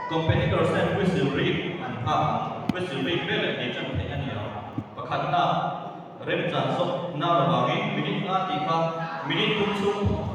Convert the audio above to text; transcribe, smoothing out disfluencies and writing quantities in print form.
Competitors ten whistle rik an nghak ang. Whistle rik veleh ei tan theih a ni ang. Pakhatna, remchan zawk nan avangin minute nga tih kha minute thum chhung.